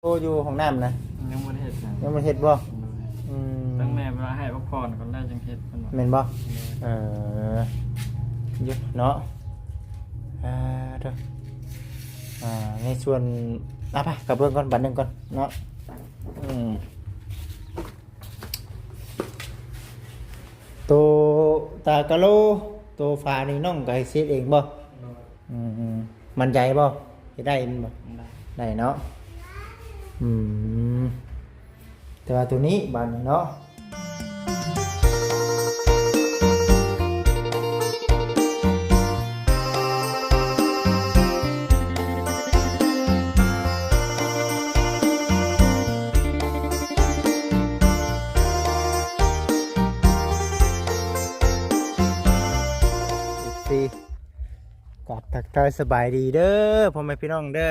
ໂອ້ ຢູ່ຫ້ອງນ້ຳນະ ຍັງບໍ່ໄດ້ເຮັດຫຍັງ ຍັງບໍ່ເຮັດບໍ່? ໂດຍ ອືມ ຕັ້ງແມ່ວ່າໃຫ້ພັກຜ່ອນກ່ອນແລ້ວຈັ່ງເຮັດ ເພິ່ນວ່າ ແມ່ນບໍ່? ໂດຍ ເອີ ຢູ່ເນາະ ອ່າ ເດີ ອ່າ ໃນສ່ວນ ອ່າ ໄປ ກັບເບິ່ງກ່ອນ ບັດໜຶ່ງກ່ອນເນາະ ອືມ ໂຕຕາກະໂລ ໂຕຝານີ້ນ້ອງກໍເຮັດເອງບໍ່? ໂດຍ ອືມໆ ໝັ້ນໃຈບໍ່? ເຮັດໄດ້ແມ່ນບໍ່? ໄດ້ ໄດ້ເນາະ ອືມ ແຕ່ວ່າໂຕນີ້ບາດນີ້ເນາະ ເອັຟຊີ ກາບທັກທາຍສະບາຍດີເດີພໍ່ແມ່ພີ່ນ້ອງເດີ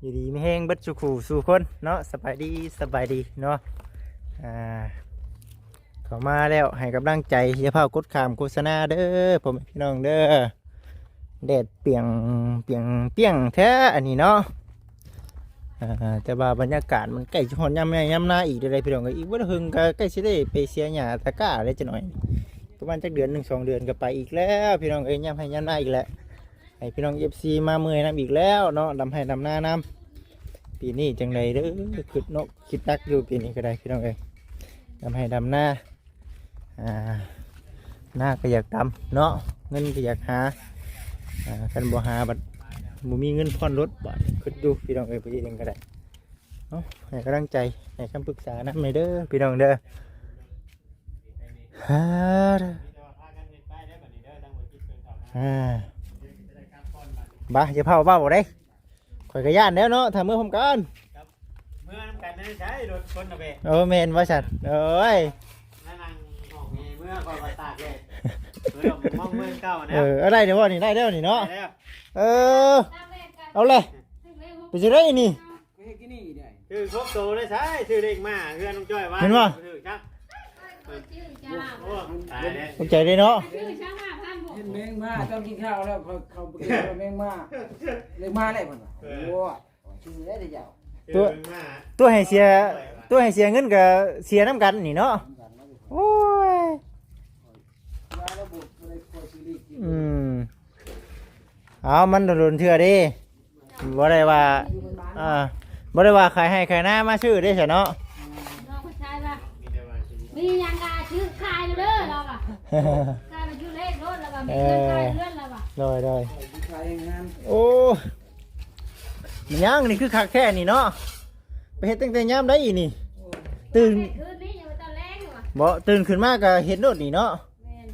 ຢູ່ດີມີແຮງເບິດສູ່ຄູ່ສູ່ຄົນເນາະ ສະບາຍດີ ສະບາຍດີເນາະ ອ່າ ເຂົ້າມາແລ້ວໃຫ້ກຳລັງໃຈ ຢ່າຟ້າວກົດຂ້າມໂຄສະນາເດີພໍ່ແມ່ພີ່ນ້ອງເດີ ແດດປ່ຽງ ປ່ຽງ ປ່ຽງແທ້ອັນນີ້ເນາະ ອ່າ ແຕ່ວ່າບັນຍາກາດມັນໃກ້ຊິຮອດຍາມໄຮ່ຍາມນາອີກເດີພີ່ນ້ອງເອີຍ ອີກບໍ່ດົນເຫິງກໍໃກ້ຊິໄດ້ໄປເສຍຫຍ້າຕາກ້າແລ້ວຈັກໜ້ອຍ ປະມານຈັກເດືອນໜຶ່ງສອງເດືອນກໍໄປອີກແລ້ວພີ່ນ້ອງເອີຍ ຍາມໄຮ່ຍາມນາອີກແລ້ວ ໃຫ້ພີ່ນ້ອງເອັຟຊີມາເມື່ອຍນຳອີກແລ້ວເນາະ ດຳໄຮ່ດຳນານຳ ປີນີ້ຈັ່ງໃດເດີ ຄຶດເນາະ ຄິດໜັກຢູ່ປີນີ້ກໍໄດ້ພີ່ນ້ອງເອີຍ ດຳໄຮ່ດຳນາ ອ່າ ນາກໍຢາກດຳເນາະ ເງິນກໍຢາກຫາ ອ່າ ຄັນບໍ່ຫາບັດບໍ່ມີເງິນຜ່ອນລົດ ບາດຄຶດຢູ່ພີ່ນ້ອງເອີຍ ຜູ້ເຮັດຫຍັງກໍໄດ້ ເອົາ ໃຫ້ກຳລັງໃຈ ໃຫ້ຄຳປຶກສານຳແດ່ເດີພີ່ນ້ອງເດີ ອ່າ ບາ ຢ່າພາວເວົ້າເດ້ ຂ້ອຍກໍຢ້ານແລ້ວເນາະ ຖ້າເມືອພ້ອມກັນ ເມືອນຳກັນໃນໃສ ລົດຄົນນະເວ ໂອ້ ແມ່ນວ່າຊັ້ນ ໂອ້ຍ ມານັ່ງຫ້ອງນີ້ ເມືອຂ້ອຍວ່າຕາກແດດ ເມືອມອງເມືອເກົ່ານະ ເອີ ເອົາ ໄດ້ແລ້ວບໍ່ນີ້ ໄດ້ແລ້ວນີ້ເນາະ ໄດ້ແລ້ວ ເອີ ເອົາເລີຍ ເປັນຈັ່ງໃດນີ້ ຄືຄົບໂຕໄດ້ໃສ ຊື້ເລກມາເຮືອນນ້ອງຈ້ອຍວ່າ ເຫັນບໍ່ ຖືກຈັກ ໂອ້ ຕາຍແລ້ວ ຂອບໃຈເດ້ເນາະ ເຫັນແມງມາຕອນກິນເຂົ້າແລ້ວ ເຂົາ ເຂົາໄປກິນແມງມາ ເລກມາແລ້ວເພິ່ນວ່າ ເອີ ໂອ້ຍ ຊື່ໄດ້ເຈົ້າ ໂຕ ໂຕໃຫ້ເສຍ ໂຕໃຫ້ເສຍເງິນກໍເສຍນຳກັນນີ້ເນາະ ໂອ້ຍ ອືມ ເອົາ ມັນດົນໆເທື່ອເດ້ ບໍ່ໄດ້ວ່າ ອ່າ ບໍ່ໄດ້ວ່າຂາຍໄຮ່ຂາຍນາມາຊື້ເດ້ຊະເນາະ ນ້ອງຜູ້ຊາຍວ່າ ມີຫຍັງກໍຊື້ຂາຍເດີລາວວ່າ ຂາຍມາຢູ່ເລກໂລດລາວວ່າ ມີເງິນຂາຍເຮືອນລາວວ່າ ໂດຍໆ ຂາຍງານ ໂອ້ ມັນຫຍັງນີ້ຄືຄັກແທ້ນີ້ເນາະ ໄປເຮັດຕັ້ງແຕ່ຍາມໃດອີ່ນີ້ ຕື່ນ ຄືນນີ້ຍັງບໍ່ທັນແລງຢູ່ຫວາ ບໍ່ ຕື່ນຂຶ້ນມາກໍເຮັດໂລດນີ້ເນາະ ແມ່ນ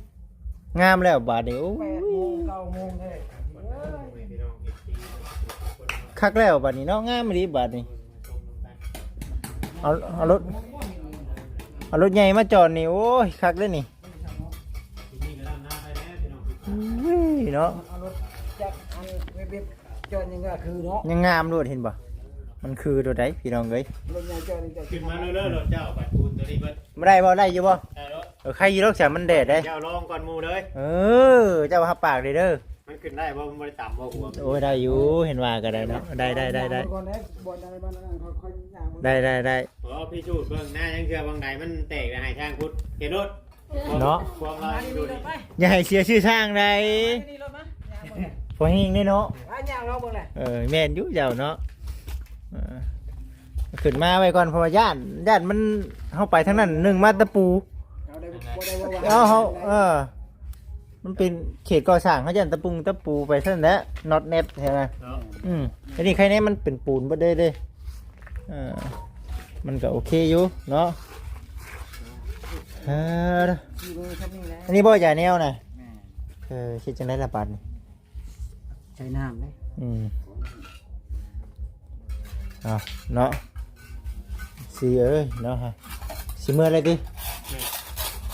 ງາມແລ້ວບາດນີ້ ໂອ້ຍ ແປດໂມງ ເກົ້າໂມງເດ້ ຄັກແລ້ວບາດນີ້ເນາະ ງາມອີ່ຫຼີບາດນີ້ ເອົາ ເອົາລົດ ເອົາລົດໃຫຍ່ມາຈອດນີ້ ໂອ້ຍ ຄັກເດ້ນີ້ ເອີຍເນາະ ເອົາລົດຈັກອັນເວັບໆ ຈອດຍັງວ່າຄືເນາະ ຍັງງາມໂລດ ເຫັນບໍ່ ມັນຄືໂຕໃດພີ່ນ້ອງເອີຍ ລົດໃຫຍ່ຈອດນີ້ຈະຂຶ້ນມາເລີຍ ລົດເຈົ້າບັດປູນໂຕນີ້ເບິດ ບໍ່ໄດ້ບໍ່ ໄດ້ຢູ່ບໍ່ ໄດ້ໂລດ ເອີ ໃຄຢູ່ດອກ ສາມັນແດດເດ້ ເຈົ້າລອງກ່ອນໝູ່ເລີຍ ເອີ ເຈົ້າຮັບປາກເດ້ເດີ ມັນຂຶ້ນໄດ້ບໍ່ ມັນບໍ່ໄດ້ຕ່ຳບໍ່ຫົວ ໂອ້ຍ ໄດ້ຢູ່ ເຫັນວ່າກໍໄດ້ເນາະ ໄດ້ໆໆໆ ໄດ້ໆໆ ບໍ່ ພິສູດເບິ່ງ ໜ້າຍັງເທື່ອ ບາງໃດມັນແຕກ ໃຫ້ຊ່າງຂຸດ ເຫັນໂລດ ເນາະ ຄວາມລາວຢູ່ນີ້ ຢ່າໃຫ້ເສຍຊື່ຊ່າງໃດ ນີ້ລົດມາ ພໍແຮງເດ້ເນາະ ອ່ະ ຍ່າງລອງເບິ່ງແຫຼະ ເອີ ແມ່ນຢູ່ເຈົ້າເນາະ ເອີ ຂຶ້ນມາໄວ້ກ່ອນ ເພາະວ່າຢ້ານ ຢ້ານມັນ ເຮົາໄປທາງນັ້ນ ໜຶ່ງມາຕະປູ ເຮົາໄດ້ ບໍ່ໄດ້ວ່າ ເອົາ ເຮົາ ເອີ ມັນເປັນເຂດກໍ່ສ້າງ ເຮົາຢ້ານຕະປຸງຕະປູໄປຊັ້ນແຫຼະ ນັອດແນັດ ເຫັນໄໝ ເນາະ ອືມ ອັນນີ້ໃຄແນ່ ມັນເປັນປູນເບິດເດ້ ເອີ ມັນກໍໂອເຄຢູ່ເນາະ ເອີ ອັນນີ້ບໍ່ຢາແນວນະ ແມ່ນ ເອີ ເຮັດຈັ່ງໃດລະບາດນີ້ ໃສ່ນ້ຳເດ້ ອືມ ເອົາເນາະ ຊີເອີຍເນາະ ຊິເມືອແລ້ວຕິ ແມ່ນ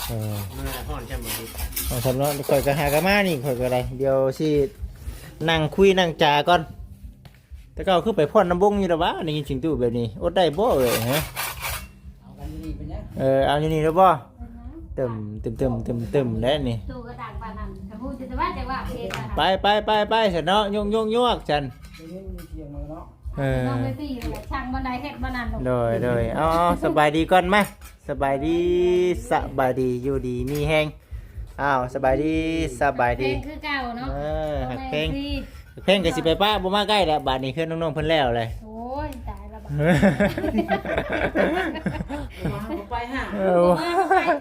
ເອີ ເມືອແລ້ວ ຮ້ອນແຊມບໍ່ຕິ ເອົາຊຳເນາະ ຂ້ອຍກໍຫາກະມານີ້ ຂ້ອຍກໍໄດ້ ດຽວຊິນັ່ງຄຸຍນັ່ງຈາກ່ອນ ແຕ່ເກົ່າຄືໄປພ້ອນນຳວົງຢູ່ລະຫວາ ໄດ້ຍິນສຽງຕູ້ແບບນີ້ ອົດໄດ້ບໍ່ເອີຍ ຮະ ເອົາກັນຢູ່ນີ້ເປັນຫຍັງ ເອີ ເອົາຢູ່ນີ້ລະບໍ່ ຕຶມ ຕຶມ ຕຶມ ຕຶມ ຕຶມ ແລ້ວນີ້ ຕູ້ກໍດັງປານນັ້ນ ຖ້າຮູ້ຈະວ່າ ຈະວ່າເພດວ່າ ໄປ ໄປ ໄປ ໄປ ຊັ້ນເນາະ ຍົກໆໆ ຊັ້ນ ໄດ້ຍິນສຽງເລີຍເນາະ ເອີ ນ້ອງເວທີ ຊ່າງບ່ອນໃດເຮັດບ່ອນນັ້ນລູກ. ໂດຍ ໂດຍ ເອົາ ເອົາ ສະບາຍດີກ່ອນ ມາ ສະບາຍດີ ສະບາຍດີ ຢູ່ດີມີແຮງ. ອ້າວ ສະບາຍດີ ສະບາຍດີ ແພງຄືເກົ່າເນາະ. ເອີ ຮັກແພງ ຮັກແພງກໍຊິໄປປະບໍ່ມາໃກ້ແລ້ວ ບາດນີ້ເຮືອນນ້ອງໆເພິ່ນແລ້ວແຫຼະ. ໂອ້ຍ ຕາຍແລ້ວບາດ ໄປຫາ ເອີ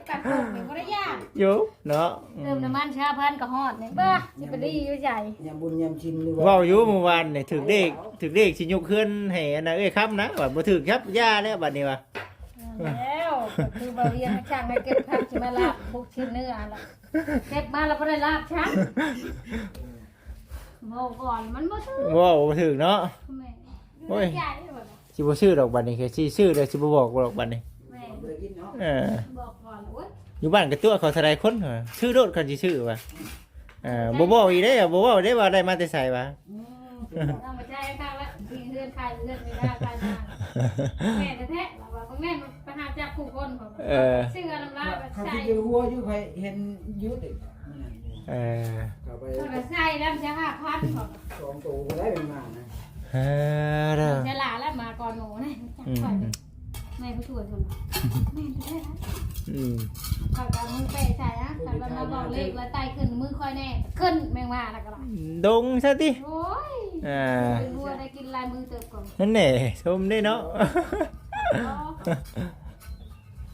ຕັດຜົມນີ້ບໍ່ໄດ້ຍາກ ຢູ່ເນາະ. ເຕີມນ້ຳມັນຊາວພັນກໍຮອດນີ້ ບ້າ ຊິໄປດີຢູ່ໃສ ຍາມບຸນຍາມຊິນ ຫຼືວ່າ ເວົ້າຢູ່ມື້ວານນີ້ ຖືກເລກ ຖືກເລກຊິຍົກເຮືອນໃຫ້ອັນນະເອື້ອຍຄຳນະ ວ່າບໍ່ຖືກຈັບ ຢ່າແລ້ວບາດນີ້ວ່າ. ແລ້ວ ຄືບໍ່ວຽງຊ່າງໃຫ້ເກັບຜັກ ຊິມາລາບບຸກຊິເນື້ອລະ ເກັບມາລະບໍ່ໄດ້ລາບຊ້ຳ. ເວົ້າກ່ອນມັນບໍ່ຖືກ ເວົ້າບໍ່ຖືກເນາະ. ແມ່ນ ໂອ້ຍ ຢູ່ໃນໃຈວ່າ ຊິບໍ່ຊື້ດອກບາດນີ້ ຄືຊິຊື້ແລ້ວຊິບໍ່ບອກດອກບາດນີ້. ແມ່ນ ເອີ ບອກກ່ອນ ໂອ້ຍ ຢູ່ບ້ານກໍຕົວະເຂົາເທົ່າໃດຄົນ ຊື້ໂລດຄັນຊິຊື້ວ່າ. ເອີ ບໍ່ບອກອີກເດ້ ບໍ່ເວົ້າເດ້ວ່າໄດ້ມາແຕ່ໃສວ່າ. ອືມ ຕ້ອງໄປຈ່າຍຄ່າລະ ເຮືອນ ຄ່າເຮືອນ ຄ່າບ້ານ ຄ່າ ແມ່ນແທ້ໆ ລະວ່າ ເບິ່ງແມ່ນ ໄປຫາຈັບຜູ້ຄົນ ເອີ ຊື້ນຳລາວ ຂ້ອຍຄິດຢູ່ຫົວຢູ່ ຂ້ອຍເຫັນຢູ່ເດ້ ເອີ ເຂົ້າໄປ ເຂົາກໍໃສ່ແລ້ວຈະຫ້າພັນ ສອງໂຕບໍ່ໄດ້ເປັນມານະ. ເອີ ເດີ ສະຫຼາດແລ້ວ ມາກ່ອນໝູ່ນະ. ອືມ ແມ່ຜູ້ຊ່ວຍເພິ່ນ ແມ່ນແທ້ໆ. ອືມ ຂ້ອຍກໍເອົາມືແປະໃສ່ນະ ຄັນວ່າມາບອກເລກແລ້ວໄຕ່ຂຶ້ນມືຂ້ອຍແນ່ ຂຶ້ນແມ່ງວ່ານະກໍໄດ້ ດົງຊະຕິ. ໂອ້ຍ ເອີ ເປັນຫົວໄດ້ກິນຫຼາຍມື້ເຕີບກ່ອນ ນັ້ນແຫຼະ ຊົມເດ້ເນາະ. ອໍ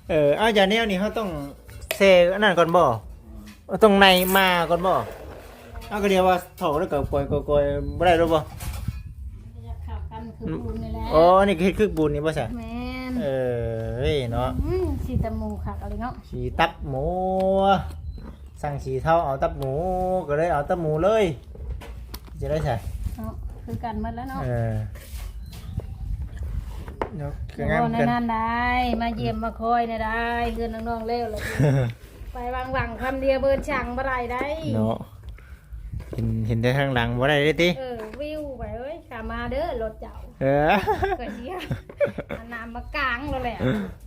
ເອີ ເອົາ ຢ່າແນວນີ້ເຮົາຕ້ອງແຊ່ອັນນັ້ນກ່ອນບໍ່? ເອົາ ຕ້ອງໃນມາກ່ອນບໍ່? ເອົາ ກໍດຽວວ່າຖອກແລ້ວກໍກ່ອຍໆ ບໍ່ໄດ້ແລ້ວບໍ່? ຢາກເຂົ້າກັນຄືປູນນີ້ແຫຼະ. ອໍ ອັນນີ້ກໍເຮັດຄືປູນນີ້ບໍ່ຊະ? ແມ່ນ ເອີຍເນາະ. ອືມ ສີຕັບໝູຄັກອີ່ຫຼີເນາະ ສີຕັບໝູ. ສັ່ງສີເທົາເອົາຕັບໝູ ກໍເລີຍເອົາຕັບໝູເລີຍ ຈະໄດ້ໃສເນາະ ຄືກັນໝົດແລ້ວເນາະ. ເອີ ເນາະ ກໍງາມຄືກັນ ນັ້ນໄດ້ ມາຢ້ຽມມາຄອຍແດ່ໄດ້ ເຮືອນນ້ອງໆແລ້ວລະ ໄປຫວັງໆຄຳດຽວເບີນຊ່າງບໍ່ໄດ້ໄດ໋ເນາະ. ເຫັນ ເຫັນແຕ່ທາງຫຼັງບໍ່ໄດ້ເດ້ຕິ. ເອີ ວິວໄປເອີຍ ຂ້າມາເດີລົດເຈົ້າ. ເອີ ກໍຊິເອົານ້ຳມາກາງໂລດແຫຼະ.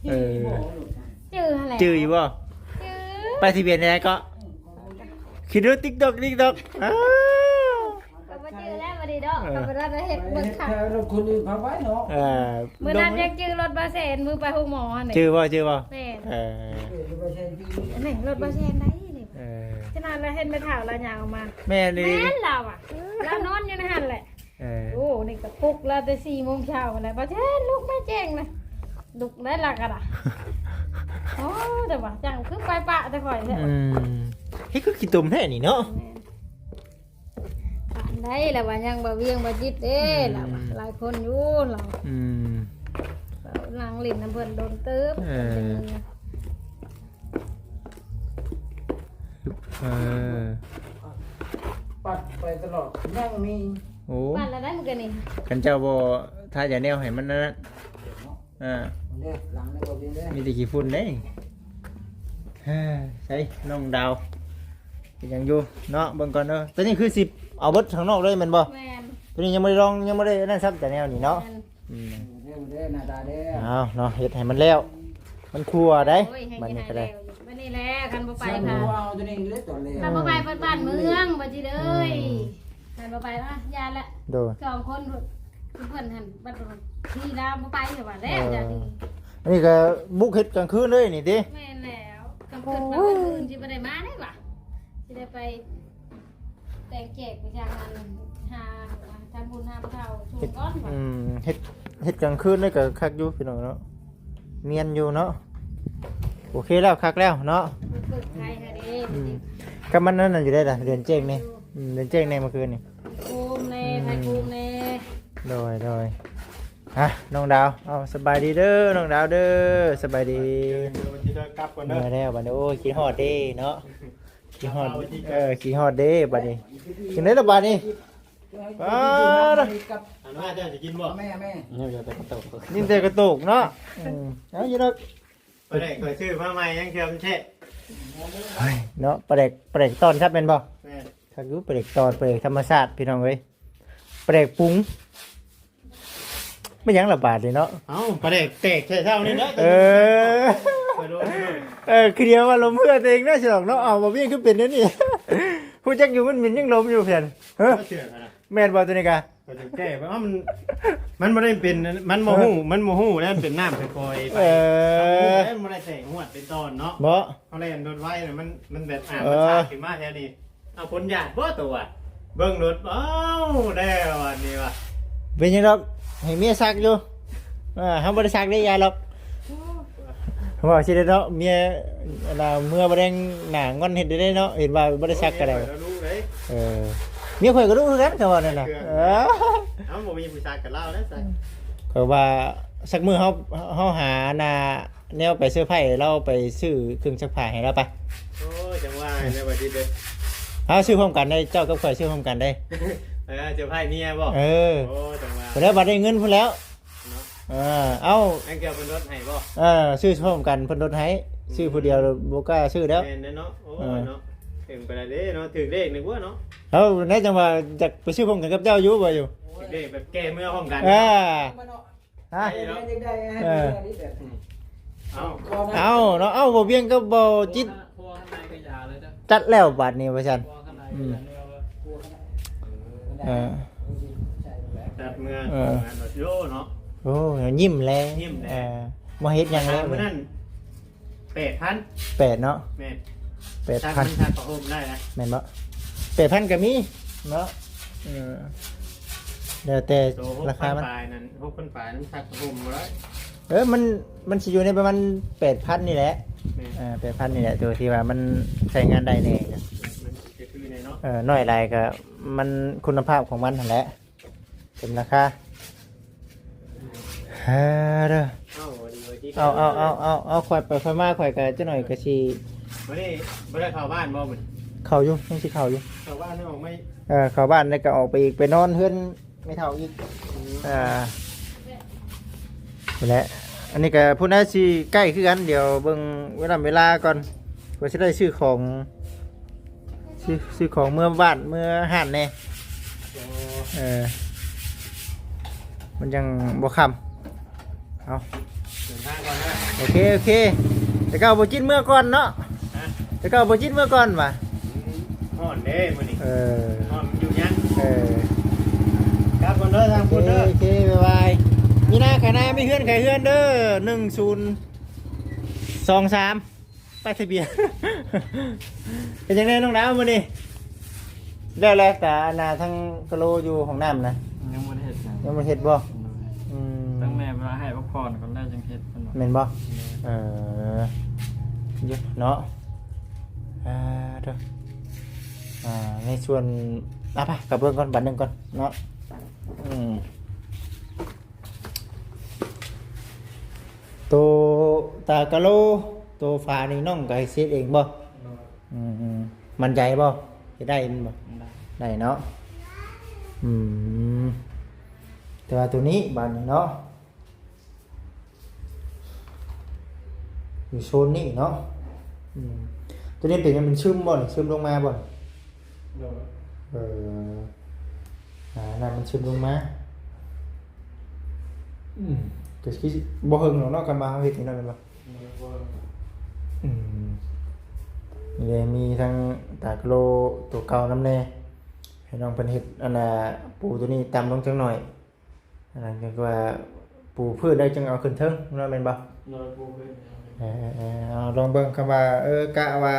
ເອີ ຈື່ຫັ້ນແຫຼະ ຈື່ຢູ່ບໍ່? ຈື່ ປ້າຍທະບຽນແນວໃດເກາະ? ຄິດດູ TikTok TikTok ອ້າວ ກໍບໍ່ຈື່ແລ້ວບັດນີ້ເນາະ. ເອີ ກໍບໍ່ໄດ້ເຮັດເບິ່ງຄັກ ເຮັດແຕ່ລົດຄົນອື່ນເຂົາໄວ້ເນາະ. ເອີ ມື້ນັ້ນຍັງຈື່ລົດບ່າວແສນ ມື້ໄປໂຮງໝໍຫັ້ນເດ້ ຈື່ບໍ່? ຈື່ບໍ່? ແມ່ນ ເອີ ເອີ ລົດບ່າວແສນຈື່ ນີ້ລົດບ່າວແສນໃດນີ້. ເອີ ຂະໜາດລາວເຫັນແມ່ເຖົ້າລາວຍ່າງອອກມາ ແມ່ນອີ່ຫຼີ ແມ່ນລາວອະ ລາວນອນຢູ່ໃນຫັ້ນແຫຼະ. ເອີ ໂອ້ ນີ້ກໍປຸກລາວແຕ່ສີ່ໂມງເຊົ້າຫັ້ນແຫຼະ ບ່າວແສນລຸກມາແຈ້ງນະ ລຸກໄດ້ລະກໍດະ. ໂອ້ ແຕ່ວ່າຈັ່ງຄືໄປປະແຕ່ຂ້ອຍແທ້. ອືມ ເຮັດຄືຂີ້ຕົມແທ້ນີ້ເນາະ. ແມ່ນ ປານໃດລະວ່າຍັງບໍ່ວຽງບໍ່ຈິດເດ້ ອືມ ລະວ່າຫຼາຍຄົນຢູ່ລະ. ອືມ ນັ່ງຫຼິ້ນນຳເພິ່ນດົນເຕີບ. ເອີ ເອີ ປັດໄປຕະຫຼອດ ຍັງມີ ໂອ້ ປັດລະໄດ້ມື້ກີ້ນີ້ ຄັນເຈົ້າບໍ່ທາຢາແນວໃຫ້ມັນນັ້ນນະ. ອ່າ ເດ້ ຫຼັງນີ້ບໍ່ເປັນເດ້ ມີແຕ່ຂີ້ຝຸ່ນເດ້. ເອີ ໃສນ້ອງດາວ ເປັນຫຍັງຢູ່ເນາະ ເບິ່ງກ່ອນເດີ. ຕົວນີ້ຄືຊິເອົາເບິດຂ້າງນອກເລີຍແມ່ນບໍ່? ແມ່ນ ຕົວນີ້ຍັງບໍ່ໄດ້ລອງ ຍັງບໍ່ໄດ້ນັ້ນຊ້ຳ ແຕ່ແນວນີ້ເນາະ. ແມ່ນ ອືມ ເດ້ ເດ້ ໜ້າຕາເດ້ ເອົາເນາະ ເຮັດໃຫ້ມັນແລ້ວ ມັນທົ່ວໄດ໋. ໂອ້ຍ ໃຫ້ ບັດນີ້ກໍໄດ້ ບັດນີ້ແຫຼະ ຄັນບໍ່ໄປ ຄັນບໍ່ເອົາຕົວນີ້ເລີຍຕອນແລກ ຄັນບໍ່ໄປເບິດບ້ານເມືອງ ອືມ ບັດນີ້ເດີ. ອືມ ຄັນບໍ່ໄປ ອ່ະ ຢ່າແຫຼະ ໂດຍ ສອງຄົນ ເພິ່ນຫັ້ນບັດນີ້ລາວບໍ່ໄປວ່າແລ້ວ. ເອີ ອັນນີ້ກໍບຸກເຮັດກາງຄືນເລີຍນີ້ຕິ. ແມ່ນແລ້ວ ກາງຄືນມາມື້ອື່ນຊິບໍ່ໄດ້ມາໄດ້ຫວາ ຊິໄດ້ໄປແຕ່ງແຈກໄປທາງອັນ ຫາທຳບຸນຫາຜູ້ເຖົ້າຊຸມກ່ອນຫວາ. ອືມ ເຮັດ ເຮັດກາງຄືນເລີຍກໍຄັກຢູ່ພີ່ນ້ອງເນາະ ນຽນຢູ່ເນາະ. ໂອເຄແລ້ວ ຄັກແລ້ວເນາະ ເປີດໄຟໃຫ້ເດ້. ອືມ ກໍມັນນັ້ນຢູ່ໄດ້ລະ ເດືອນແຈ້ງແດ່. ອືມ ເດືອນແຈ້ງແດ່ເມື່ອຄືນນີ້ ໂຄມແດ່ ອືມ ໄຟໂຄມແດ່. ໂດຍ ໂດຍ ຮະ ນ້ອງດາວ ເອົາ ສະບາຍດີເດີນ້ອງດາວເດີ ສະບາຍດີ. ເດີ ຊິໄດ້ກັບກ່ອນເດີ ເມື່ອຍແລ້ວບັດນີ້. ໂອ້ຍ ຄິດຮອດເດ້ເນາະ ຄິດຮອດ ເອີ ຄິດຮອດເດ້ບັດນີ້. ຈັ່ງໃດລະບັດນີ້? ປາດ ອັນວ່າເຈົ້າຊິກິນບໍ່? ແມ່ ແມ່ ຍັງແຕ່ກະໂຕກ ຍັງແຕ່ກະໂຕກເນາະ. ອືມ ເອົາຢູ່ດອກ ປາແດກຂ້ອຍຊື້ມາໃໝ່ຍັງເຊື່ອມັນແຊບ. ເຮີ້ຍ ເນາະ ປາແດກ ປາແດກຕອນຄັບແມ່ນບໍ່? ແມ່ນ ຄັກຢູ່ ປາແດກຕອນ ປາແດກທຳມະຊາດ ພີ່ນ້ອງເອີຍ ປາແດກປຸງ. ແມ່ນຫຍັງລະບາດນີ້ເນາະ? ເອົ້າ ປາແດກແຕກແທ້ເຊົ້ານີ້ເນາະ. ເອີ ເອີ ຄືດຽວວ່າລົມເຫື່ອຕົວເອງເນາະ ຊິດອກເນາະ. ເອົ້າ ບໍ່ມີ ຄືເປັນແນວນີ້ ຮູ້ຈັກຢູ່ ມັນໝິ່ນຍັງລົມຢູ່ເພິ່ນ. ເຮີ້ຍ ແມ່ນບໍ່ຕົວນີ້ກະ? ກໍຈະແກ້ ເພາະວ່າມັນ ມັນບໍ່ໄດ້ເປັນ ມັນບໍ່ຮູ້ ມັນບໍ່ຮູ້ແລ້ວ ມັນເປັນນ້ຳຄ່ອຍໆໄປ. ເອີ ມັນບໍ່ໄດ້ແຕກຮວດເປັນຕອນເນາະ ບໍ່ ເຮົາແລ່ນລົດໄວນະ ມັນ ມັນແບບ ອ່າ ເອີ ມັນສາດຂຶ້ນມາແຖວນີ້. ເອົາ ຄົນຢາດບໍ່ຕົວະ ເບິ່ງລົດ ເອົ້າ ແລ້ວອັນນີ້ວ່າ ເປັນຫຍັງດອກ ໃຫ້ເມຍຊັກຢູ່. ເອີ ເຮົາບໍ່ໄດ້ຊັກເດ້ ຢ່າດອກ. ເວົ້າຊິໄດ້ເນາະ ເມຍ ອັນນ່າ ເມື່ອບໍ່ແດງໜ້າງອນເຮັດໄດ້ເນາະ ເຫັນວ່າບໍ່ໄດ້ຊັກກໍໄດ້. ເອີ ເມຍຂ້ອຍກໍດຸຄືກັນ ເຂົາວ່ານັ້ນນະ. ເອີ ເອົ້າ ບໍ່ມີຜູ້ຊັກກັບລາວແລ້ວຊັ້ນ. ຂ້ອຍວ່າ ສັກມື້ເຮົາ ເຮົາຫາ ອັນນ່າ ແນວໄປເຊີໄພລາວ ໄປຊື້ເຄື່ອງຊັກຜ້າໃຫ້ລາວໄປ. ໂອ້ຍ ຈັ່ງວ່າແລ້ວ ບັດນີ້ເດີ ເຮົາຊື້ພ້ອມກັນໄດ໋ ເຈົ້າກັບຂ້ອຍຊື້ພ້ອມກັນໄດ໋. ເອີ ເຊີໄພເມຍບໍ່? ເອີ ໂອ້ ຈັ່ງວ່າ ແລ້ວບັດໄດ້ເງິນພຸ້ນແລ້ວເນາະ. ເອີ ເອົ້າ ອັນກ່ຽວເພິ່ນລົດໃຫ້ບໍ່? ເອີ ຊື້ພ້ອມກັນເພິ່ນລົດໃຫ້. ອືມ ຊື້ຜູ້ດຽວບໍ່ກ້າຊື້ແລ້ວ. ແມ່ນເນາະ. ໂອ້ຍ ເອີ ເນາະ ເຖິງໄປແລ້ວເດ້ເນາະ ຖືກເລກໜຶ່ງບໍ່ເນາະ. ເອົ້າ ແນວຈັ່ງວ່າຢາກໄປຊື້ພ້ອມກັນກັບເຈົ້າຢູ່ບໍ່ຢູ່? ຖືກເລກແບບແກ້ເມືອພ້ອມກັນ. ເອີ ຮະ ເອີ ເອົາ ເອົາເນາະ ເອົາ ບໍ່ວຽງກັບບໍ່ຈິດ ຈັດແລ້ວບາດນີ້ວ່າຊັ້ນ. ອືມ ເອີ ຈັດເມືອ ເອີ ໂອ້ ຍິ້ມແລ ຍິ້ມແລ ເອີ ບໍ່ເຮັດຫຍັງແລ້ວ. ມື້ນັ້ນ ແປດພັນ ແປດເນາະ. ແມ່ນ ແປດພັນ ຊັກຜ້າຫົ່ມໄດ້ນະ. ແມ່ນບໍ່? ແປດພັນກໍມີເນາະ. ເອີ ແລ້ວແຕ່ລາຄາມັນ ຫົກພັນປາຍນັ້ນ ຫົກພັນປາຍນັ້ນ ຊັກຜ້າຫົ່ມບໍ່ໄດ້. ເອີ ມັນ ມັນຊິຢູ່ໃນປະມານແປດພັນນີ້ແຫຼະ. ແມ່ນ ເອີ ແປດພັນນີ້ແຫຼະ ຕົວທີ່ວ່າມັນໃຊ້ງານໄດ້ແດ່ ມັນຊິຄືແນ່ເນາະ. ເອີ ໜ້ອຍຫຼາຍກໍມັນຄຸນນະພາບຂອງມັນຫັ້ນແຫຼະ. ເປັນລາຄາ ເອີ ເດີ ເອົາ ເອົາ ເອົາ ເອົາ ເອົາ ເອົາ ເອົາ ຂ້ອຍໄປຂ້ອຍມາ ຂ້ອຍກໍຈັກໜ້ອຍກໍຊິ ມື້ນີ້ບໍ່ໄດ້ເຂົ້າບ້ານບໍ່ມື້ນີ້? ເຂົ້າຢູ່ ຍັງຊິເຂົ້າຢູ່ ເຂົ້າບ້ານແລ້ວອອກມາ ເອີ ເຂົ້າບ້ານແລ້ວກໍອອກໄປອີກ ໄປນອນເຮືອນແມ່ເຖົ້າອີກ. ອືມ ອ່າ ພຸ້ນແຫຼະ ອັນນີ້ກໍພຸ້ນນະ ຊິໃກ້ຄືກັນ ດຽວເບິ່ງເວລາ ເວລາກ່ອນ ວ່າຊິໄດ້ຊື້ຂອງ ຊື້ ຊື້ຂອງເມືອບ້ານເມືອຮ້ານແດ່. ໂອ້ ເອີ ມັນຍັງບໍ່ຄ່ຳ. ເອົາ ເດີນທາງກ່ອນເດີ ໂອເຄ ໂອເຄ ແຕ່ເກົ່າບໍ່ຈິດເມືອກ່ອນເນາະ. ຮະ ແຕ່ເກົ່າບໍ່ຈິດເມືອກ່ອນຫວາ? ອືມ ຮ້ອນເດ້ມື້ນີ້. ເອີ ຮ້ອນຢູ່ຍັງ. ເອີ ກັບກ່ອນເດີ ທາງພຸ້ນເດີ. ໂອເຄ ໂອເຄ ບາຍບາຍ. ມີນາຂາຍນາ ມີເຮືອນຂາຍເຮືອນເດີ ໜຶ່ງສູນສອງສາມ ປ້າຍທະບຽນ. ເປັນຈັ່ງໃດນ້ອງດາວມື້ນີ້? ແລ້ວແຫຼະ ແຕ່ອັນນ່າ ທັງກະໂລຢູ່ຫ້ອງນ້ຳນະ ຍັງບໍ່ໄດ້ເຮັດຫຍັງ. ຍັງບໍ່ເຮັດບໍ່? ອືມ ທັງແມ່ວ່າໃຫ້ພັກຜ່ອນກ່ອນແລ້ວຈັ່ງເຮັດ ແມ່ນບໍ່? ແມ່ນ ເອີ ຢູ່ເນາະ. ອ່າ ເດີ ອ່າ ໃນສ່ວນ ອ່າ ໄປກັບເບິ່ງກ່ອນ ບັດໜຶ່ງກ່ອນເນາະ. ອືມ ໂຕຕາກະໂລ ໂຕຝານີ້ນ້ອງກໍເຮັດເອງບໍ່? ໂດຍ ອືມໆ ໝັ້ນໃຈບໍ່? ເຮັດໄດ້ແມ່ນບໍ່? ໄດ້ ໄດ້ເນາະ. ອືມ ແຕ່ວ່າໂຕນີ້ບາດນີ້ເນາະ ຢູ່ໂຊນນີ້ເນາະ. ອືມ ໂຕນີ້ເປັນຫຍັງ ມັນຊຶມບໍ່ນີ້? ຊຶມລົງມາບໍ່ນີ້? ໂດຍ ເອີ ອ່າ ນ້ຳມັນຊຶມລົງມາ. ອືມ ກໍຄືຊິບໍ່ເຫິງດອກເນາະ ຄັນວ່າເຮົາເຮັດນີ້ເນາະ ແມ່ນບໍ່? ອືມ ນີ້ເດ້ ມີທັງຕາກະໂລໂຕເກົ່ານຳແດ່ ໃຫ້ນ້ອງເພິ່ນເຮັດ ອັນນ່າ ປູໂຕນີ້ຕ່ຳລົງຈັກໜ້ອຍ. ອັນນັ້ນກໍຄືວ່າປູພື້ນແລ້ວຈຶ່ງເອົາຂຶ້ນເທິງເນາະ ແມ່ນບໍ່? ໂດຍ ປູພື້ນ. ເອີໆໆ ເອົາລອງເບິ່ງ ຄຳວ່າ ເອີ ກະວ່າ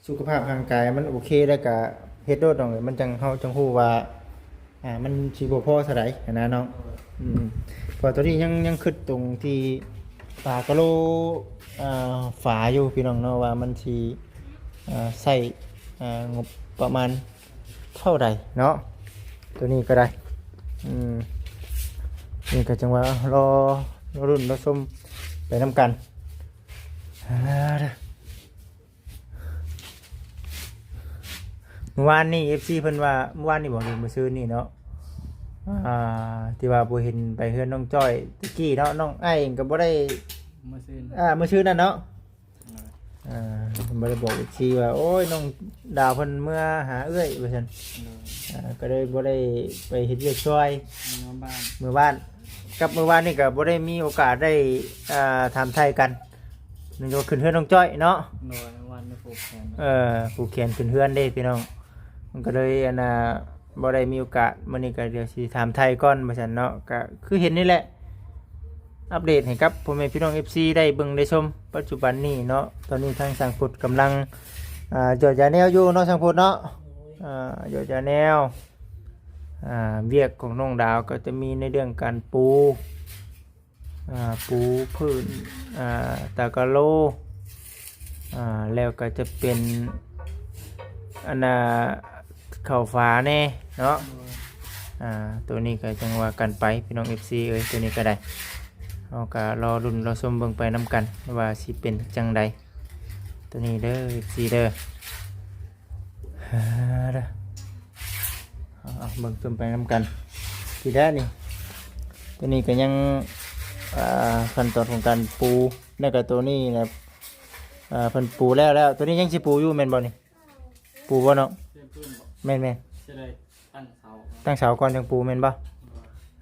ສຸຂະພາບຮ່າງກາຍມັນໂອເຄແລ້ວກະເຮັດໂລດນ້ອງເອີຍ ມັນຈັ່ງ ເຮົາຈັ່ງຮູ້ວ່າ ອ່າ ມັນຊິບໍ່ພໍເທົ່າໃດຫັ້ນນະນ້ອງ. ໂດຍ ອືມ ເພາະວ່າຕອນນີ້ຍັງ ຍັງຄິດຕົງທີ່ຝາກະໂຫຼ ອ່າ ຝາຢູ່ພີ່ນ້ອງເນາະ ວ່າມັນຊິ ອ່າ ໃຊ້ ອ່າ ງົບປະມານ ເທົ່າໃດເນາະ ໂຕນີ້ກໍໄດ້. ອືມ ນີ້ກໍຈັ່ງວ່າລໍ ລໍລຸ້ນລໍຊົມໄປນຳກັນ. ອ່າ ເດີ ມື້ວານນີ້ ເອັຟຊີ ເພິ່ນວ່າ ມື້ວານນີ້ບໍ່ ຫຼືມື້ຊືນນີ້ເນາະ ອ່າ ທີ່ວ່າບໍ່ເຫັນໄປເຮືອນນ້ອງຈ້ອຍຕະກີ້ເນາະ ນ້ອງອ້າຍເອງກໍບໍ່ໄດ້ ມື້ຊືນ ອ່າ ມື້ຊືນນັ້ນເນາະ. ອ່າ ບໍ່ໄດ້ບອກເອັຟຊີວ່າ ໂອ້ຍ ນ້ອງດາວເພິ່ນເມືອຫາເອື້ອຍວ່າຊັ້ນ. ໂດຍ ອ່າ ກໍເລີຍບໍ່ໄດ້ໄປເຮັດວຽກຊ່ອຍ ເມືອບ້ານ ເມືອບ້ານ ກັບມື້ວານນີ້ກໍບໍ່ໄດ້ມີໂອກາດໄດ້ ອ່າ ຖາມໄຖ່ກັນ ເນື່ອງຈາກວ່າຂຶ້ນເຮືອນນ້ອງຈ້ອຍເນາະ. ໂດຍ ມື້ວານນີ້ຜູກແຂນ ເອີ ຜູກແຂນຂຶ້ນເຮືອນເດ້ພີ່ນ້ອງ ມັນກໍເລີຍ ອັນນ່າ ບໍ່ໄດ້ມີໂອກາດ ມື້ນີ້ກໍດຽວຊິຖາມໄຖ່ກ່ອນວ່າຊັ້ນເນາະ. ກໍຄືເຫັນນີ້ແຫຼະ ອັບເດດໃຫ້ກັບພໍ່ແມ່ພີ່ນ້ອງເອັຟຊີໄດ້ເບິ່ງໄດ້ຊົມປັດຈຸບັນນີ້ເນາະ. ຕອນນີ້ທາງຊ່າງພຸດກຳລັງ ອ່າ ຢອດຢາແນວຢູ່ເນາະ ຊ່າງພຸດເນາະ. ອ່າ ຢອດຢາແນວ ອ່າ ວຽກຂອງນ້ອງດາວກໍຈະມີໃນເລື່ອງການປູ ອ່າ ປູພື້ນ ອ່າ ຕາກະໂລ ອ່າ ແລ້ວກໍຈະເປັນ ອັນນ່າ ເຂົ້າຝາແດ່ເນາະ. ອ່າ ໂຕນີ້ກໍຈັ່ງວ່າກັນໄປ ພີ່ນ້ອງເອັຟຊີເອີຍ. ໂຕນີ້ກໍໄດ້ ເຮົາກໍລໍລຸ້ນລໍຊົມເບິ່ງໄປນຳກັນວ່າຊິເປັນຈັ່ງໃດ ໂຕນີ້ເດີ ເອັຟຊີເດີ. ເອົາ ເບິ່ງຊົມໄປນຳກັນ. ທີແລກນີ້ ໂຕນີ້ກໍຍັງ ອ່າ ຂັ້ນຕອນຂອງການປູ ແລ້ວກໍໂຕນີ້ນະ ອ່າ ເພິ່ນປູແລ້ວແລ້ວ. ໂຕນີ້ຍັງຊິປູຢູ່ແມ່ນບໍ່ນີ້? ປູບໍ່ເນາະ? ແມ່ນໆ ຕັ້ງເສົາ ຕັ້ງເສົາກ່ອນຈັ່ງປູແມ່ນບໍ່?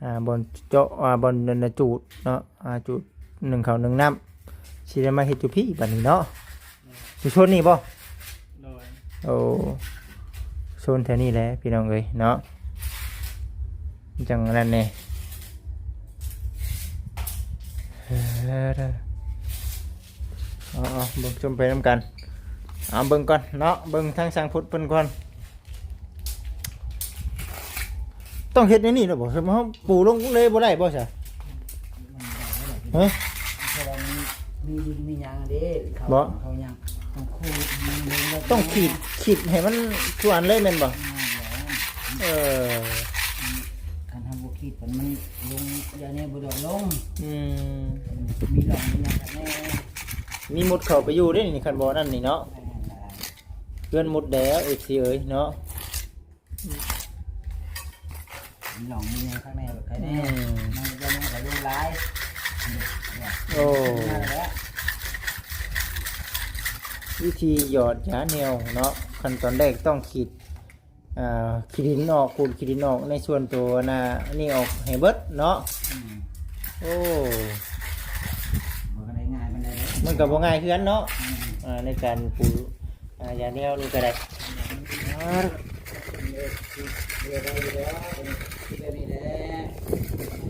ອ່າ ບ່ອນເຈາະ ອ່າ ບ່ອນນັ້ນນ່ະ ຈູດເນາະ ອ່າ ຈູດໜຶ້ງເຂົ້າໜຶ້ງນ້ຳ ຊິໄດ້ມາເຮັດຢູ່ພີ້ບັດນີ້ເນາະ. ຢູ່ໂຊນນີ້ບໍ່? ໂດຍ ໂອ້ ໂຊນແຖວນີ້ແຫຼະພີ່ນ້ອງເອີຍເນາະ ຈັ່ງນັ້ນແດ່. ເອີ ເອົາໆ ເບິ່ງຊົມໄປນຳກັນ. ເອົາເບິ່ງກ່ອນເນາະ ເບິ່ງທາງຊ່າງພຸດເພິ່ນກ່ອນ. ຕ້ອງເຮັດໃນນີ້ແລ້ວບໍ່? ເຮົາປູລົງເລີຍບໍ່ໄດ້ບໍ່ຊະ? ຮະ? ເພາະວ່າມັນມີດິນມີຫຍັງເດ້ ເຂົາ ບໍ່ ເຂົາຫຍັງ ຕ້ອງຂູດ ຕ້ອງຂີດ ຂີດໃຫ້ມັນທົ່ວອັນເລີຍແມ່ນບໍ່? ແມ່ນແລ້ວ ເອີ ຄັນເຮົາບໍ່ຂີດ ມັນລົງຢ່າງນີ້ບໍ່ດອກລົງ. ອືມ ມີຮ່ອງມີຫຍັງກັນແດ່ ມີມົດເຂົ້າໄປຢູ່ເດ້ນີ້ ຄັນບໍ່ນັ້ນນີ້ເນາະ. ແມ່ນແລ້ວ ເຮືອນໝົດແລ້ວ ເອັຟຊີເອີຍເນາະ. ມີຮ່ອງມີຫຍັງຂ້າງໃນ ອືມ ມັນບໍ່ແມ່ນກະລົງຫຼາຍ. ໂອ້ ວິທີຢອດຢາແນວເນາະ ຂັ້ນຕອນແລກຕ້ອງຂີດ ອ່າ ຂີ້ດິນອອກ ຂູດຂີ້ດິນອອກໃນສ່ວນໂຕ ອັນນ່າ ນີ້ອອກໃຫ້ເບິດເນາະ. ອືມ ໂອ້ ມັນກໍບໍ່ງ່າຍເຮືອນເນາະ. ອືມ ອ່າ ໃນການປູ ອ່າ ຢາແນວນີ້ກໍໄດ້.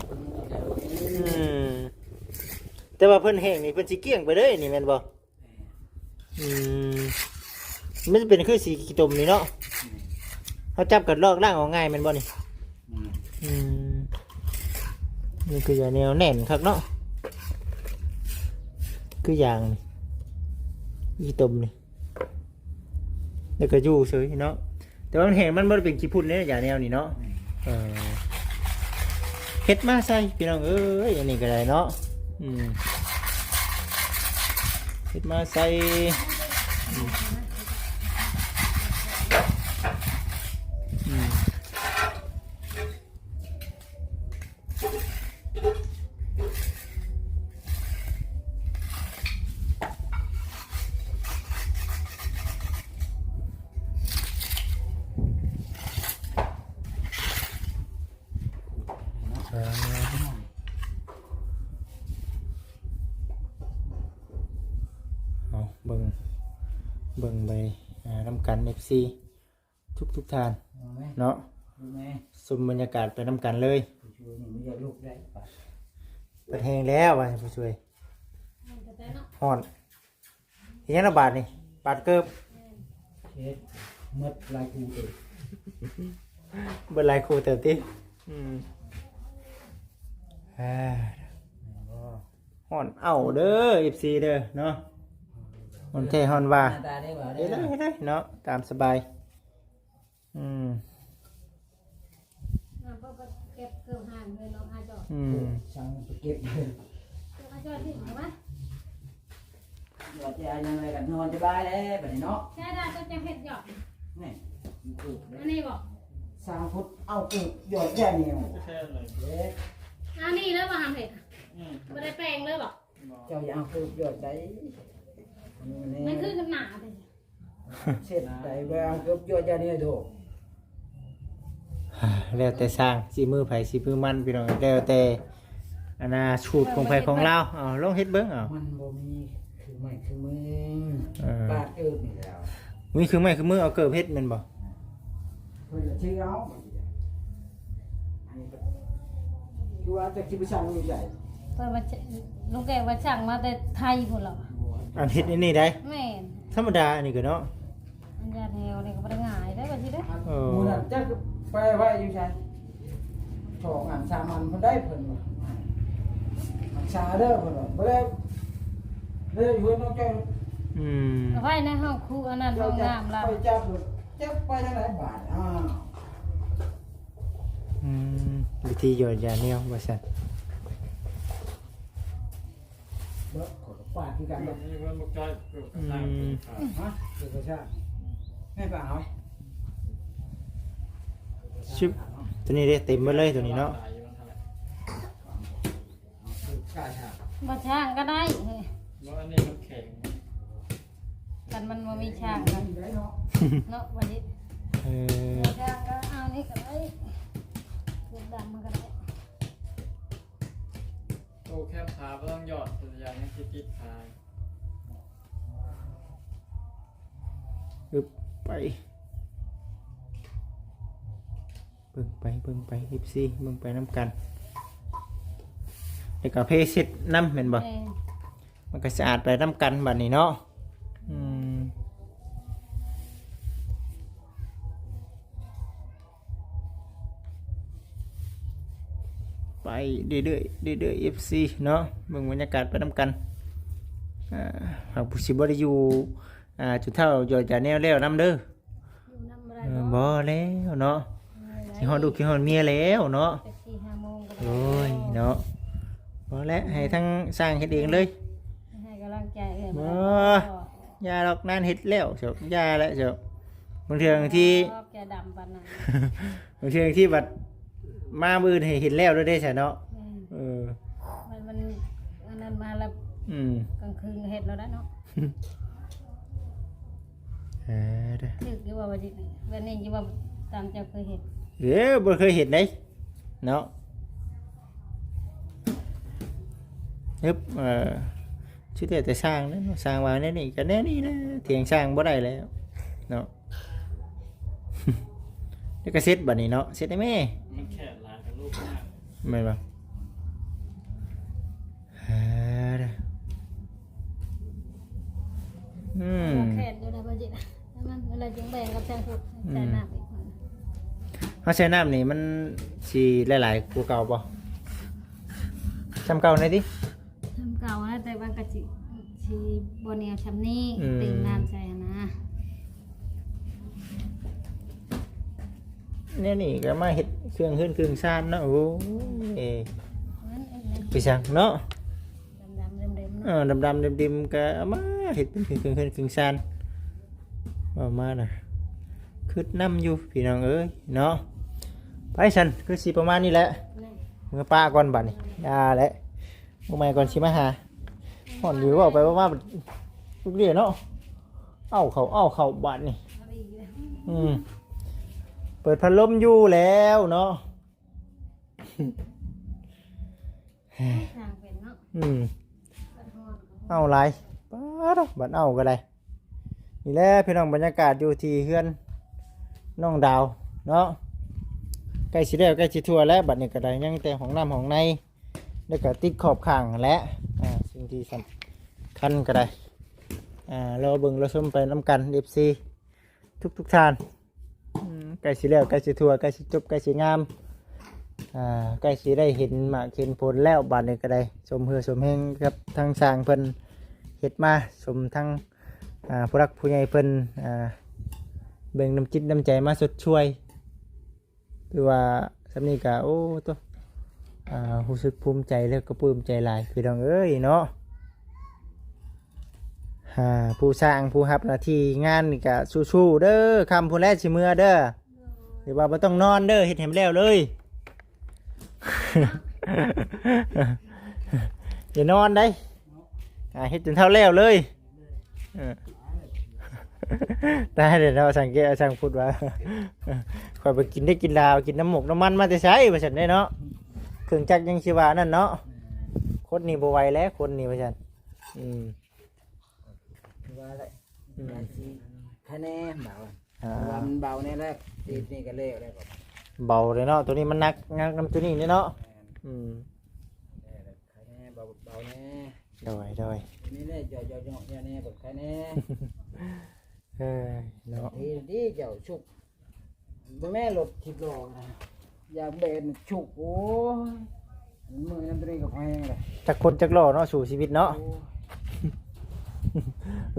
ອືມ ແຕ່ວ່າເພິ່ນແຫ້ງນີ້ ເພິ່ນຊິກ້ຽງໄປເລີຍນີ້ແມ່ນບໍ່? ອືມ ມັນຈະເປັນຄືສີຂີ້ຕົມນີ້ເນາະ. ອືມ ເຮົາຈັບກັນລອກລ້າງອອກງ່າຍແມ່ນບໍ່ນີ້? ອືມ ອືມ ນີ້ຄືຢາແນວແໜ້ນຄັກເນາະ ຄືຢາງນີ້ ຂີ້ຕົມນີ້ ແລ້ວກໍຢູ່ເສີຍເນາະ. ແຕ່ວ່າມັນແຫ້ງ ມັນບໍ່ໄດ້ເປັນຂີ້ຝຸ່ນເດ້ ຢາແນວນີ້ເນາະ. ອືມ ເອີ ເຮັດມາໃສ່ພີ່ນ້ອງເອີຍ ອັນນີ້ກໍໄດ້ເນາະ. ອືມ ເຮັດມາໃສ່ ອືມ ອືມ. ເອົາເບິ່ງ ເບິ່ງໄປ ອ່າ ນຳກັນ ເອັຟຊີ ທຸກໆທ່ານເນາະ ຊົມບັນຍາກາດໄປນຳກັນເລີຍ. ເປີດແຮງແລ້ວວ່າຜູ້ຊ່ວຍ ຮ້ອນ. ເຮັດຫຍັງລະບາດນີ້? ປາດເກີບ. ເຮັດໝົດຫຼາຍຄູ່ເຕີບ ເບິດຫຼາຍຄູ່ເຕີບຕິ. ອືມ ອ່າ ຮ້ອນເອົ້າເດີ ເອັຟຊີເດີເນາະ ຮ້ອນແທ້ຮ້ອນວ່າ ເຮັດເລີຍ ເຮັດເລີຍເນາະ ຕາມສະບາຍ. ອືມ ອ່າ ບໍ່ໄປເກັບເຄື່ອງຮ້ານເລີຍເນາະ ອາຈອດ. ອືມ ສັ່ງໄປເກັບ ອາຈອດຖິ້ມເອົາໄວ້ ວ່າຈະຫຍັງໃດກໍນອນສະບາຍແລ້ວບັດນີ້ເນາະ. ແທ້ດາ ເຈົ້າຈະເຮັດຫຍັງ? ນີ້ ອັນນີ້ບໍ່? ສ້າງພຸດເອົາເກີບຢອດຢ່າງນີ້ ແທ້ເລີຍ ເດ້ ອັນນີ້ເລີຍບໍ່ຫາເຮັດ? ອືມ ບໍ່ໄດ້ແປງເລີຍບໍ່? ເຈົ້າຢ່າເອົາເກີບຢອດໄດ້ ມັນຄືກັນໜາເດ້. ເຊັດໃດແບງເກືອບຢວດຢ່າງນີ້ໂດ. ແລ້ວແຕ່ຊ່າງ ສີມືໃຜສີມືມັນ ພີ່ນ້ອງ ແລ້ວແຕ່ອັນນ່າສູດຂອງໃຜຂອງລາວ. ເອົາລອງເຮັດເບິ່ງ ເອົາ ມັນບໍ່ມີເຄື່ອງໄມ້ເຄື່ອງມື ເອີ ປາດເກີບນີ້ແລ້ວ ມີເຄື່ອງໄມ້ເຄື່ອງມື ເອົາເກີບເຮັດແມ່ນບໍ່? ເພິ່ນລະຊື່ເອົາ ຄືວ່າຈັກຊິໄປສ້າງຢູ່ໃສ? ເພິ່ນວ່າ ລຸງແກ້ວ່າສ້າງມາແຕ່ໄທພຸ້ນລະ ອັນເຮັດອັນນີ້ໄດ໋ ແມ່ນ ທຳມະດາອັນນີ້ກໍເນາະ ອັນຍາດແນວນີ້ກໍບໍ່ໄດ້ງ່າຍເດ້ ວ່າຊິເດ້ ເອີ ມື້ນັ້ນຈັກໄປໄວ້ຢູ່ໃສ ສອງອັນສາມອັນພຸ້ນໄດ໋ ເພິ່ນວ່າຮັກສາເດີ ເພິ່ນວ່າບໍ່ໄດ້ ເດີຢູ່ເຮືອນນ້ອງແກ້ວ ອືມ ໄວ້ໃນຫ້ອງຄູ ອັນນັ້ນຫ້ອງນ້ຳລາວ ໄປຈັບ ຈັບໄປທາງໃດບາດ ອ້າວ ອືມ ວິທີຢອດຢາແນວວ່າຊັ້ນ ເບິ່ງ ຂ້ອຍກໍປາດຄືກັນເນາະ ມີເງິນບໍ່ຈ່ອຍ ອືມ ຮະ ເອກະສານ ແມ່ນປາເອົາ ຊຶບ ຕົວນີ້ເດ້ ເຕັມໝົດເລີຍຕົວນີ້ເນາະ ບໍ່ຊ່າງກໍໄດ້ ບໍ່ ອັນນີ້ມັນແຂງ ຄັນມັນບໍ່ມີຊ່າງກໍ ເນາະ ບໍ່ດີ ເອີ ບໍ່ຊ່າງກໍເອົານີ້ກໍໄດ້ ເຮັດດຳມັນກໍໄດ້ ໂຕແຄມຂາບໍ່ຕ້ອງຢອດ ສ່ວນໃຫຍ່ຍັງຊິຕິດຂາ ອຶບ ໄປ ເບິ່ງໄປ ເບິ່ງໄປ ເອັຟຊີ ເບິ່ງໄປນຳກັນ ແລ້ວກໍເພເຊັດນຳແມ່ນບໍ່? ແມ່ນ ມັນກໍສະອາດໄປນຳກັນບັດນີ້ເນາະ ອືມ ໄປເລື້ອຍໆ ເລື້ອຍໆ ເອັຟຊີເນາະ ເບິ່ງບັນຍາກາດໄປນຳກັນ ອ່າ ຫາກຜູ້ຊິບໍ່ໄດ້ຢູ່ ອ່າ ຈົນເຖົ້າຢອດຢາແນວແລ້ວນຳເດີ ຢູ່ນຳບໍ່ໄດ້ ເອີ ບໍ່ແລ້ວເນາະ ເອີ ຊິຮອດລູກຊິຮອດເມຍແລ້ວເນາະ ຈັກສີ່ຫ້າໂມງກໍໄດ້ ໂອ້ຍເນາະ ບໍ່ແລ້ວ ໃຫ້ທາງຊ່າງເຮັດເອງເລີຍ ໃຫ້ກຳລັງໃຈເອີ ບໍ່ ບໍ່ໄດ້ ຢ່າດອກ ນານເຮັດແລ້ວເຈົ້າ ຢ່າແຫຼະເຈົ້າ ບາງເທື່ອບາງທີ ແກດຳປານນັ້ນ ບາງເທື່ອບາງທີບັດມາມື້ອື່ນໃຫ້ເຫັນແລ້ວໂລດເດ້ຊະເນາະ ແມ່ນ ເອີ ມັນ ມັນອັນນັ້ນມາແລ້ວ ອືມ ກາງຄືນເຮັດແລ້ວໄດ໋ເນາະ ເອີ ຖືກຢູ່ບໍ່ວ່າຊິ ແບບນີ້ຢູ່ບໍ່ ຕາມເຈົ້າເຄີຍເຮັດ ເອີ ບໍ່ເຄີຍເຫັນເດ້ເນາະ ຮຶບ ເອີ ສຸດແຕ່ຊ່າງເນາະ ຊ່າງວ່າແນວນີ້ກໍແນວນີ້ແຫຼະ ຖຽງຊ່າງບໍ່ໄດ້ແລ້ວເນາະ ແລ້ວກໍເສັດບັດນີ້ເນາະ ເສັດໄດ້ແມ່ ມັນແຄບຫຼາຍກັບລູກມາກ ແມ່ນບໍ່? ເອີ ອືມ ແຄບຢູ່ໃດ໋ ບໍ່ຈິດ ມັນເວລາຈຶ່ງແບ່ງກັບແຊງທຸກ ອືມ ໃສ່ນ້ຳອີກ ເຮົາໃສ່ນ້ຳນີ້ມັນຊິຫຼາຍໆກວ່າເກົ່າບໍ່? ຊ່ຳເກົ່າແດ່ຕິ? ຊ່ຳເກົ່ານະ ແຕ່ວ່າກໍຊິ ຊິບໍ່ໜຽວຊ່ຳນີ້ ອືມ ຕື່ມນ້ຳໃສ່ຫັ້ນນະ ແນວນີ້ກໍມາເຮັດເຄື່ອງເຮືອນເຄື່ອງຊານເນາະ ໂອ້ຍ ແມ່ນ ແມ່ນ ໄປຊ່າງເນາະ ດຳໆເດີມໆເນາະ ເອີ ດຳໆເດີມໆກໍເອົາມາເຮັດເປັນເຄື່ອງເຮືອນເຄື່ອງຊານ ເວົ້າມານະ ຄຶດນຳຢູ່ພີ່ນ້ອງເອີຍເນາະ ໄປຊັ້ນ ຄືຊິປະມານນີ້ແຫຼະ ແມ່ນ ເມືອປະກ່ອນບັດນີ້ ຢ່າແຫຼະ ມື້ໃໝ່ກ່ອນຊິມາຫາ ຮ້ອນຢູ່ ເວົ້າໄປເວົ້າມາ ລູກເດ້ເນາະ ເອົາເຂົ້າ ເອົາເຂົ້າບາດນີ້ ອືມ ເປີດພັດລົມຢູ່ແລ້ວເນາະ ຊ່າງເປັນເນາະ ອືມ ເອົາຫຼາຍ ປາດເອົາ ບັດເອົາກໍໄດ້ ນີ້ແຫຼະພີ່ນ້ອງ ບັນຍາກາດຢູ່ທີ່ເຮືອນນ້ອງດາວເນາະ ໃກ້ຊິແລ້ວ ໃກ້ຊິທົ່ວແລ້ວ ບັດນີ້ກໍໄດ້ ຍັງແຕ່ຫ້ອງນ້ຳຫ້ອງໃນ ແລ້ວກໍຕິດຂອບຂ້າງຫັ້ນແຫຼະ ອ່າ ສິ່ງທີ່ສຳຄັນກໍໄດ້ ອ່າ ລໍເບິ່ງລໍຊົມໄປນຳກັນ ເອັຟຊີ ທຸກໆທ່ານ ອືມ ໃກ້ຊິແລ້ວ ໃກ້ຊິທົ່ວ ໃກ້ຊິຈົບ ໃກ້ຊິງາມ ອ່າ ໃກ້ຊິໄດ້ເຫັນໝາກເຫັນຜົນແລ້ວ ບາດນີ້ກໍໄດ້ ສົມເຫື່ອສົມແຮງກັບທາງຊ່າງເພິ່ນເຮັດມາ ສົມທັງ ອ່າ ຜູ້ຫຼັກຜູ້ໃຫຍ່ເພິ່ນ ອ່າ ແບ່ງນ້ຳຈິດນ້ຳໃຈມາຊົດຊ່ວຍ ຖືວ່າຊ່ຳນີ້ກໍ ໂອ້ໂຕ ອ່າ ຮູ້ສຶກພູມໃຈ ແລ້ວກໍປຶ້ມໃຈຫຼາຍ ພີ່ນ້ອງເອີຍເນາະ ອ່າ ຜູ້ສ້າງ ຜູ້ຮັບໜ້າທີ່ງານນີ້ກໍສູ້ໆເດີ ຄ່ຳພຸ້ນແຫຼະຊິເມືອເດີ ຫຼືວ່າບໍ່ຕ້ອງນອນເດີ ເຮັດໃຫ້ມັນແລ້ວເລີຍ ຢ່ານອນໄດ໋ ອ່າ ເຮັດຈົນເທົ່າແລ້ວເລີຍ ເອີ ຕາຍແລ້ວເນາະ ຊ່າງແກ້ວ ຊ່າງພຸດວ່າ ຂ້ອຍໄປກິນໄດ້ກິນລາວ ກິນນ້ຳໝົກນ້ຳມັນມາແຕ່ໃສ ວ່າຊັ້ນເດ້ເນາະ ເຄື່ອງຈັກຍັງຊິວ່ານັ້ນເນາະ ຄົນນີ້ບໍ່ໄຫວແລ້ວ ຄົນນີ້ ວ່າຊັ້ນ ອືມ ຄືວ່າແຫຼະ ອືມ ວ່າຊິຄະແນນເບົາ ອ່າ ເພາະວ່າມັນເບົາແນ່ແລ້ວ ຕິດນີ້ກໍແລ້ວແລ້ວ ເບົາເດ້ເນາະ ໂຕນີ້ມັນໜັກ ໜັກນຳໂຕນີ້ເດ້ເນາະ. ແມ່ນ ອືມ ແຕ່ແບບໄຄແດ່ ເບົາ ເບົາແດ່. ໂດຍ ໂດຍ ນີ້ແຫຼະ ເຈາະໆໆແດ່ ຜ່ອນຄາຍແດ່. ເອີ ເນາະ ດີ ດີເຈົ້າຊຸກ ບໍ່ແມ່ນລົດສິບລໍ້ນະ ຢາກແບນຊຸກ ໂອ້ຍ ເມື່ອຍນຳໂຕນີ້ກໍພໍແຮງແຫຼະ. ຈັກຄົນຈັກລໍ້ເນາະ ສູ້ຊີວິດເນາະ. ໂອ້ຍ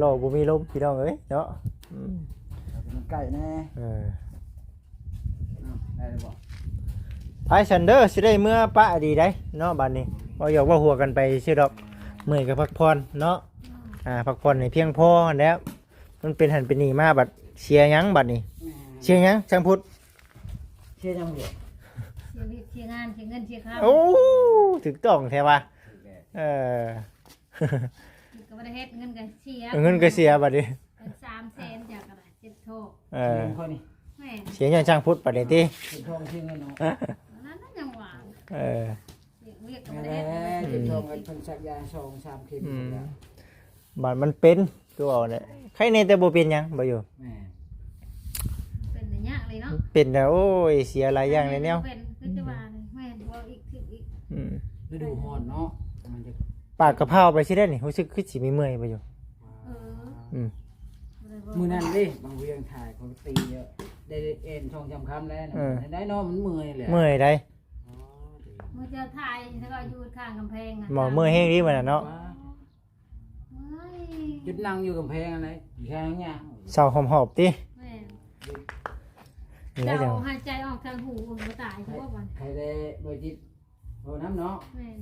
ລໍ້ບໍ່ມີລົມ ພີ່ນ້ອງເອີຍເນາະ. ອືມ ມັນໃກ້ແດ່. ເອີ ໄປຊັ້ນເດີ ຊິໄດ້ເມືອປະດີໃດເນາະ. ບາດນີ້ເວົ້າຫຍອກເວົ້າຫົວກັນໄປຊື່ດອກ ເມື່ອຍກໍພັກຜ່ອນເນາະ. ອ່າ ພັກຜ່ອນໃຫ້ພຽງພໍຫັ້ນແຫຼະ. ມັນເປັນຫັ້ນເປັນນີ້ມາ ບັດເສຍຫຍັງບັດນີ້? ແມ່ນ ເສຍຫຍັງຊ່າງພຸດ? ເສຍຫຍັງ? ເສຍວຽກເສຍງານ ເສຍເງິນເສຍຄຳ. ໂອ້ ຖືກຕ້ອງແທ້ວ່າ. ເອີ ເຮັດກໍບໍ່ໄດ້ເຮັດ ເງິນກໍເສຍ ເງິນກໍເສຍບັດນີ້. ເປັນສາມແສນ ຈາກກະດາດເຈັດໂທ. ເອີ ເສຍຫຍັງຂ້ອຍນີ້? ແມ່ນ ເສຍຫຍັງຊ່າງພຸດບັດນີ້ຕິ? ເສຍທອງເສຍເງິນເນາະ. ອັນນັ້ນນະຍັງວ່າ. ເອີ ວຽກກໍບໍ່ໄດ້ເຮັດ ແມ່ນແຫຼະ ເຈັບທ້ອງ ເພິ່ນສັກຢາສອງສາມເຂັມ. ອືມ ບາດມັນເປັນ ຄືເວົ້າແຫຼະ ໄຄແນ່ແຕ່ບໍ່ເປັນຫຍັງ ບໍ່ຢູ່. ແມ່ນ ເປັນໄລຍະເລີຍເນາະ ເປັນແລ້ວ ໂອ້ຍ ເສຍຫຼາຍຢ່າງຫຼາຍແນວ. ເປັນ ຄືຈະວ່ານີ້ ແມ່ນ ບໍ່ອີກ ຖືກອີກ. ອືມ ລະດູຮ້ອນເນາະ ມັນຈະ ປາກກະເພົາໄປຊິໄດ້ນີ້ ຮູ້ສຶກຄືຊິມີເມື່ອຍ ບໍ່ຢູ່. ເອີ ອືມ ມື້ນັ້ນເດ້ ບາງວຽງຖ່າຍ ເຂົາຕີ ໄດ້ເອັນສອງສາມຄຳແລ້ວນະ. ເອີ ໄດ້ເນາະ ມັນເມື່ອຍແຫຼະ ເມື່ອຍໃດ. ອໍ ມື້ເຈົ້າຖ່າຍ ແລ້ວກໍຢູ່ຂ້າງກຳແພງນະ ບໍ່ ເມື່ອຍແຮງດີມື້ນັ້ນເນາະ. ເມື່ອຍ ຈຸດນັ່ງຢູ່ກຳແພງຫັ້ນແຫຼະ ແຂ້ງຫຍັງ ເຊົາຫອບໆຕິ. ແມ່ນ ນີ້ແຫຼະ ເຈົ້າຫາຍໃຈອອກທາງຫູ ບໍ່ຕາຍ ໃຄແດ່ບໍ່ຈິດ ເວົ້ານຳເນາະ. ແມ່ນ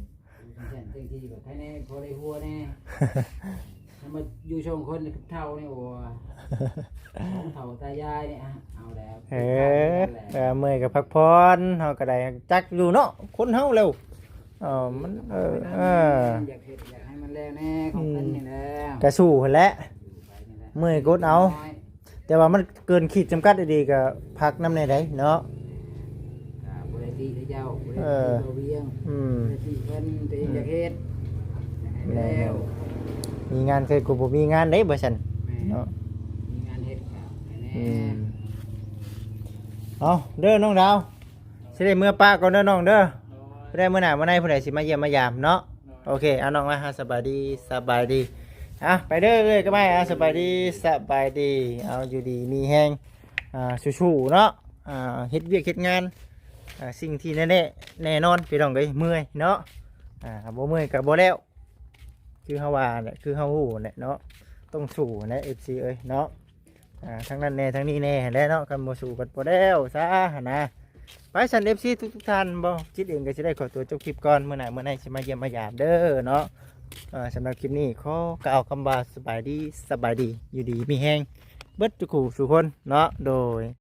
ແມ່ນ ຈັ່ງຊີ້ກໍໃຄແນ່ ພໍໄດ້ຫົວແນ່. ມາຢູ່ສອງຄົນກັບເຖົ້ານີ້ ໂອ້ ສອງເຖົ້າຕາຍາຍນີ້ ອະ ເອົາແລ້ວ. ເອີ ເອີ ເມື່ອຍກໍພັກຜ່ອນ ເຮົາກໍໄດ້ຈັກຢູ່ເນາະ ຄົນເຮົາແລ້ວ. ເອີ ມັນ ເອີ ເອີ ຢາກເຮັດ ຢາກໃຫ້ມັນແລ້ວແນ່ ຂອງເພິ່ນນີ້ແຫຼະ ກະສູ້ຫັ້ນແຫຼະ. ເມື່ອຍກົດເອົາ ແຕ່ວ່າມັນເກີນຂີດຈຳກັດອີ່ຫຼີກໍພັກນຳແດ່ໃດເນາະ. ກໍບໍ່ໄດ້ຕິເຈົ້າ ບໍ່ໄດ້ຕິ ເອີ ບໍ່ວຽງ ອືມ ບໍ່ໄດ້ຕິເພິ່ນ ຕົວເອງຢາກເຮັດ ຢາກໃຫ້ແລ້ວ. ມີງານຄືກໍບໍ່ມີງານເດ້ ບໍ່ຊັ້ນ ແມ່ນ ເນາະ ມີງານເຮັດກໍໃຫ້ແນ່. ອືມ ເອົາເດີນ້ອງດາວ ຊິໄດ້ເມືອປະກ່ອນເດີນ້ອງເດີ. ໂດຍ ຜູ້ໃດມື້ໜ້າມື້ໃນຜູ້ໃດຊິມາຢ້ຽມມາຢາມເນາະ. ໂອເຄ ເອົານ້ອງມາ ສະບາຍດີ ສະບາຍດີ. ອ່ະ ໄປເດີເອື້ອຍກັບອ້າຍ ອ່ະ ສະບາຍດີ ສະບາຍດີ. ເອົາ ຢູ່ດີມີແຮງ ອ່າ ສູ້ໆເນາະ. ອ່າ ເຮັດວຽກເຮັດງານ ອ່າ ສິ່ງທີ່ແນ່ໆ ແນ່ນອນ ພີ່ນ້ອງເອີຍ ເມື່ອຍເນາະ. ອ່າ ບໍ່ເມື່ອຍກໍບໍ່ແລ້ວ ຄືເຮົາວ່າແຫຼະ ຄືເຮົາຮູ້ແຫຼະເນາະ ຕ້ອງສູ້ແຫຼະ ເອັຟຊີ ເອີຍເນາະ. ອ່າ ທັງນັ້ນແນ່ ທັງນີ້ແນ່ຫັ້ນແຫຼະເນາະ ຄັນບໍ່ສູ້ກໍບໍ່ແລ້ວຊະຫັ້ນນະ. ໄປຊັ້ນ ເອັຟຊີ ທຸກໆທ່ານ ບໍ່ຈິດເອງກໍຊິໄດ້ຂໍຕົວຈົບຄລິບກ່ອນ ມື້ໜ້າມື້ໃນຊິມາຢ້ຽມມາຢາມເດີເນາະ. ເອີ ສຳລັບຄລິບນີ້ຂໍກ່າວຄຳວ່າສະບາຍດີ ສະບາຍດີ ຢູ່ດີມີແຮງເບິດທຸກຜູ້ທຸກຄົນເນາະ. ໂດຍ.